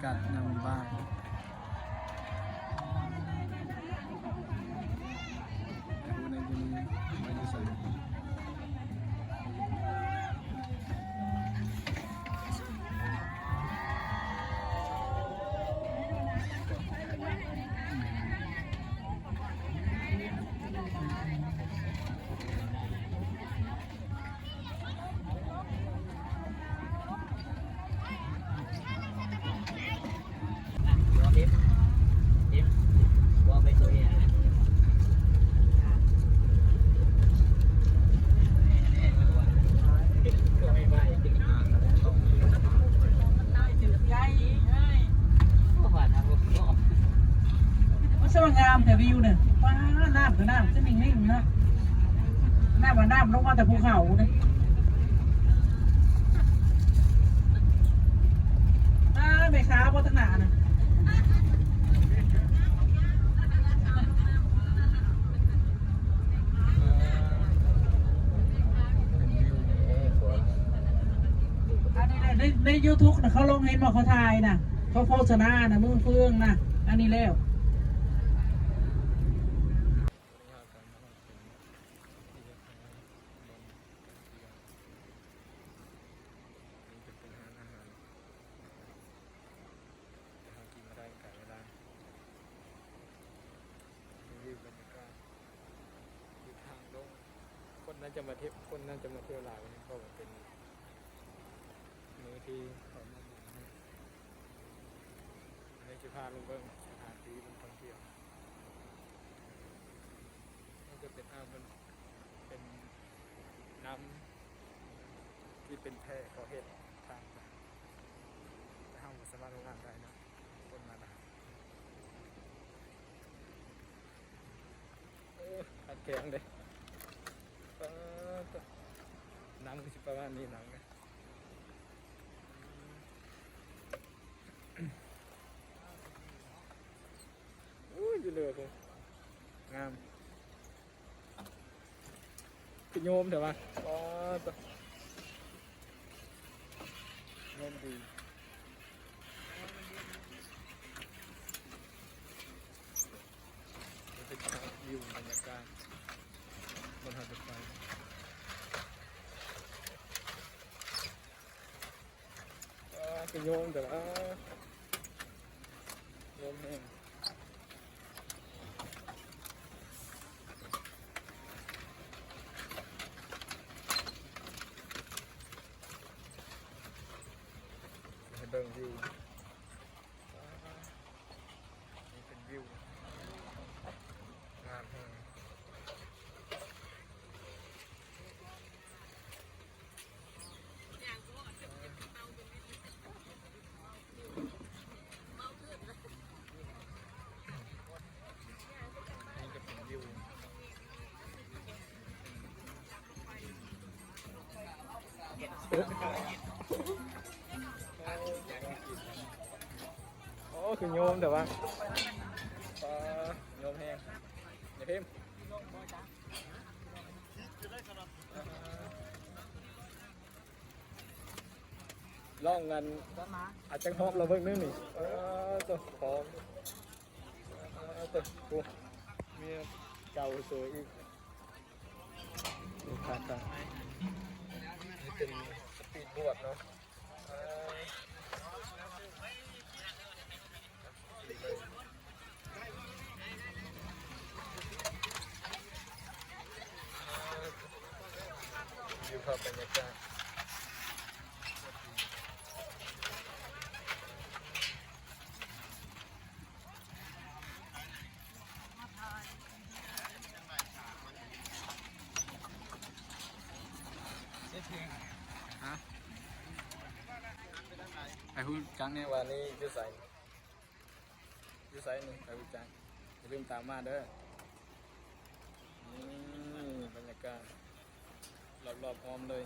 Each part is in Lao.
ກາດຍາມບ່າຍ ແຕ່ຮູ້ໃນຢູ່ນີ້ວ່າຢູ່ໃສ. ມັນສວຍງາມແທ້ວິວນີ້ ວ້າ ນ້ຳກໍນ້ຳ ຄືໜິ່ງໆ ເນາະ ນ້ຳວ່ານ້ຳລົງມາແຕ່ພູເຂົາເດ້. ອ້າ ແມ່ຄ້າບໍ່ ທາງໜ້ານະ ອັນນີ້ແຫຼະ ໃນ ໃນຢູທູບນະ ເຂົາລົງ ເຫັນບໍ່ ເຂົາຖ່າຍນະ ເຂົາໂຄສະນານະ ເມືອງເຟືອງນະ ອັນນີ້ແລ້ວ. ນີ້ເປັນຮ້ານອາຫານ ແຕ່ຫາກິນບໍ່ໄດ້ ໃກ້ເວລາ. ຣີວິວບັນຍາກາດຢູ່ທາງລົງ ຄົນໜ້າຈະມາທ່ຽວ ຄົນໜ້າຈະມາທ່ຽວຫຼາຍ ເພາະວ່າເປັນມື້ທີ່ເຂົາມາບຸນ. ອັນນີ້ຊິພາລົງເບິ່ງສະຖານທີ່ເພິ່ນທ່ອງທ່ຽວ. ນີ້ຈະເປັນອ່າງ ເປັນ ເປັນນ້ຳທີ່ເປັນແພເຂົາເຮັດທາງໄປ ແຕ່ເຮົາບໍ່ສາມາດລົງນ້ຳໄດ້ເນາະ ຄົນມາຫຼາຍ. ໂອ້ ຄັກແຂງເດ້ ປາດໂທ້ ນ້ຳຄືຊິປະມານນີ້ ນ້ຳນະ. ໂອ້ຍ ຢູ່ເໜືອພຸ້ນ ງາມ ຄືໂຍມແທ້ວະ ປາດໂທ້ ໂຍມດີ. ນີ້ເປັນວິວບັນຍາກາດບ່ອນເຮົາຈະໄປ. ອ້າ ຄືໂຍມແຕ່ວ່າ ໂຍມແຮງ. ໃຫ້ເບິ່ງວິວ ນີ້ເປັນວິວງາມແຮງ. ນີ້ກໍເປັນວິວ ໂອ້ ຄືໂຍມແຕ່ວ່າ ປາ ໂຍມແຮງ ຢ່າພິມ. ລອງອັນ ອາດຈັກຮອບລະເບິ່ງໜຶ່ງນີ້ ເອີ ໂຕຂອງ ເອີ ໂຕ ໂອ້ ເມຍເກົ່າສວຍອີກ ນີ້ຂາຕັ້ງ ນີ້ເປັນສະປີດບອດເນາະ. ຢູ່ພາບບັນຍາກາດ ຮະ ໃຫ້ຮູ້ຈັກແດ່ວ່ານີ້ຢູ່ໃສ ຢູ່ໃສນີ້ ໃຫ້ຮູ້ຈັກ ຢ່າລືມຕາມມາເດີ. ນີ້ບັນຍາກາດລອບໆ ອ້ອມເລີຍ.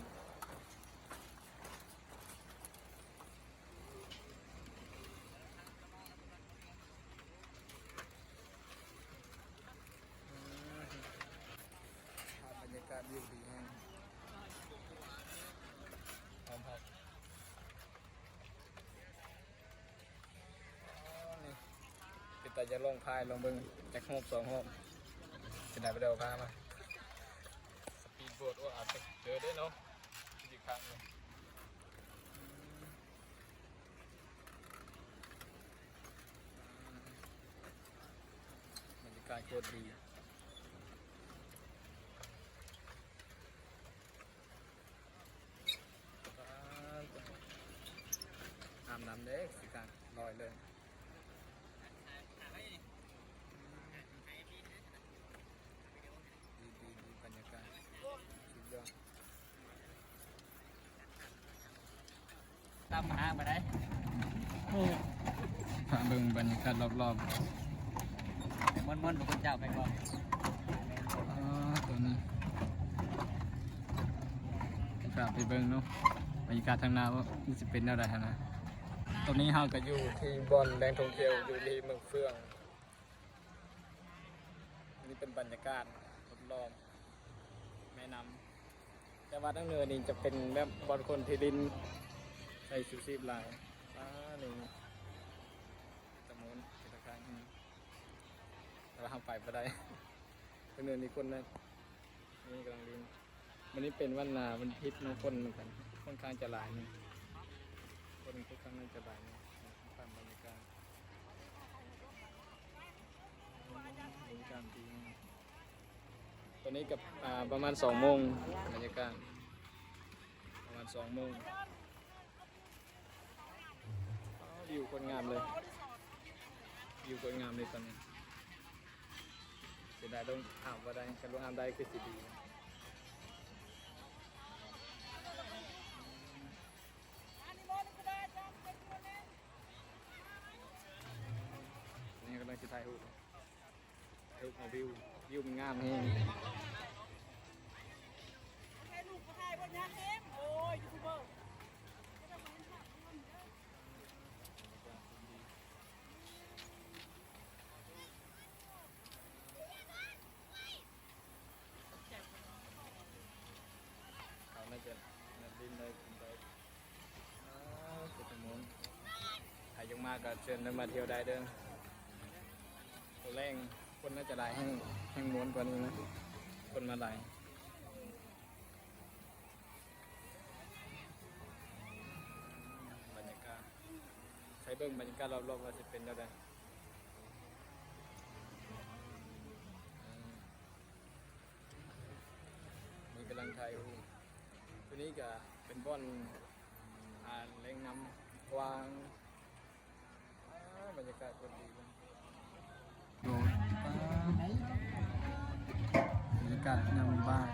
ອືມ ພາບບັນຍາກາດວິວດີແຮງ ຫອມຜັກ. ແຕ່ຈະລອງພາຍລອງເບິ່ງຈັກຮອບສອງຮອບ ຊິໄດ້ບໍ່ໄດ້ພາມາ ສະປີດໂບດ. ໂອ້ ອາດຈະເຈີເດ້ເນາະ ຢູ່ຂ້າງນີ້. ບັນຍາກາດໂຄດດີ. ອາບນ້ຳເດ້ ຊິການລອຍເລີຍ. ດີໆໆ ບັນຍາກາດສຸດຍອດ. ຕາມຫາບໍ່ໄດ້ ໂອ້ ພາເບິ່ງບັນຍາກາດລອບໆ ໄປມ່ວນໆ ພວກເຈົ້າໄປກ່ອນ. ອໍ ຕົວນີ້ ພາໄປເບິ່ງເນາະ ບັນຍາກາດທາງໜ້າວ່າມັນຊິເປັນແນວໃດຫັ້ນນະ. ຕອນນີ້ເຮົາກໍຢູ່ທີ່ບ່ອນແຫຼ່ງທ່ອງທ່ຽວຢູ່ທີ່ເມືອງເຟືອງ. ນີ້ເປັນບັນຍາກາດລອບໆ ແມ່ນ້ຳ. ແຕ່ວ່າທາງເໜືອນີ້ຈະເປັນແບບບ່ອນຄົນທີ່ຫຼິ້ນ ໃສ່ຊູຊີບຫຼາຍ. ອາ ນີ້ຕະໂມນເປັນຕາຄ້າງ ແຕ່ວ່າເຮົາໄປບໍ່ໄດ້ ທາງເໜືອນີ້ຄົນນັ້ນ ນີ້ກຳລັງຫຼິ້ນ. ມື້ນີ້ເປັນວັນ ອາ ວັນທິດເນາະ ຄົນມັນກໍຄ່ອນຂ້າງຈະຫຼາຍໜຶ່ງ ຄົນຄ່ອນຂ້າງຈະຫຼາຍໜຶ່ງ. ຕາມບັນຍາກາດ ບັນຍາກາດດີ. ຕອນນີ້ກໍ ອາ ປະມານສອງໂມງ ບັນຍາກາດປະມານສອງໂມງ. ວິວໂຄດງາມເລີຍ ວິວໂຄດງາມເລີຍຕອນນີ້. ເສຍດາຍລົງອາບບໍ່ໄດ້ ຄັນລົງອາບໄດ້ຄືຊິດີ. ນີ້ກຳລັງຊິຖ່າຍຮູບ ເອີ ເອົາວິວ ວິວມັນງາມແຮງ. ເຂົາໜ້າຈະນັດດິນໄດ້ຂຶ້ນໄປ. ອາ ສຸດຍອດ. ໃຜຢາກມາກໍເຊີນເດີ ມາທ່ຽວໄດ້ເດີ. ຕອນແລງຄົນໜ້າຈະຫຼາຍ ແຮ່ງ ແຮ່ງມ່ວນກວ່ານີ້ນະ ຄົນມາຫຼາຍ. ບັນຍາກາດ ໃຊ້ເບິ່ງບັນຍາກາດລອບໆ ວ່າຊິເປັນແນວໃດ. ນີ້ກຳລັງຖ່າຍຮູບ. ຕົວນີ້ກະເປັນບ່ອນ ອາ ແຫຼ່ງນ້ຳກວ້າງ. ອາ ບັນຍາກາດໂຄດດີເລີຍ. ໂດຍ ອາ ບັນຍາກາດຍາມບ່າຍ.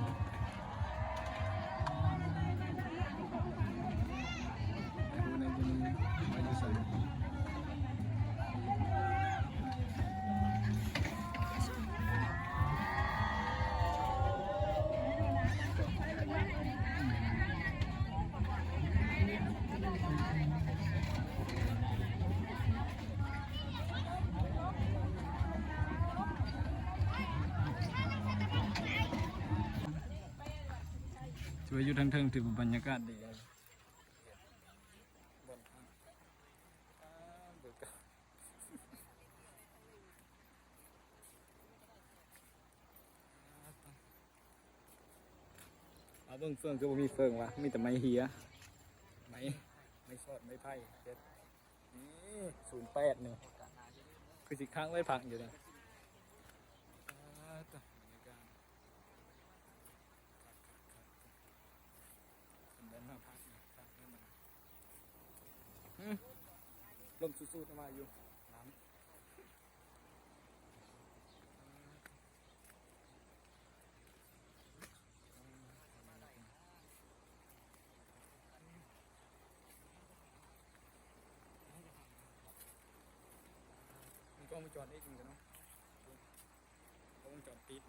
ຖືວ່າຢູ່ທາງເທິງຖືວ່າບັນຍາກາດດີ. ເອົາເບິ່ງເຟືອງ ຄືບໍ່ມີເຟືອງວະ ມີແຕ່ໄມ້ເຮຍ ໄມ້ ໄມ້ຊອດ ໄມ້ໄຜ່ເຮັດ. ນີ້ ສູນແປດ ນີ້ ຄືຊິຄ້າງໄວ້ພັກຢູ່ເດ້. ອາ ບັນຍາກາດ ຄັກໆໆ ຄັນໄດ້ມາພັກນີ້ ຄັກແນ່ນອນ. ອື ລົມສູດໆ ມາຢູ່ ນ້ຳ ມີກ້ອງວົງຈອນອີກເນາະ ກ້ອງວົງຈອນປິດ.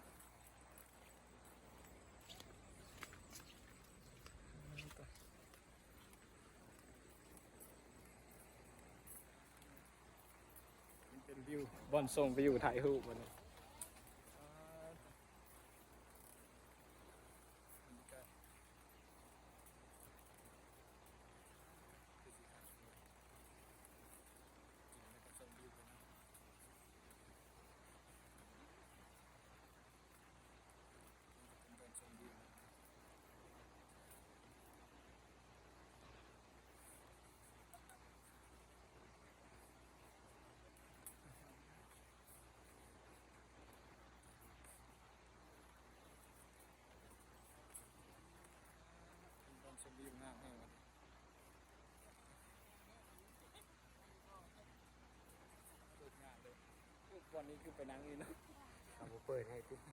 ມັນເປັນວິວ ບ່ອນຊົມວິວ ຖ່າຍຮູບບັດນີ້. ກິນແລ້ວກໍຊົມວິວໄປນຳ. ບ່ອນນີ້ຄືໄປນັ່ງຢູ່ເນາະ ເຂົາບໍ່ເປີດໃຫ້ຕິ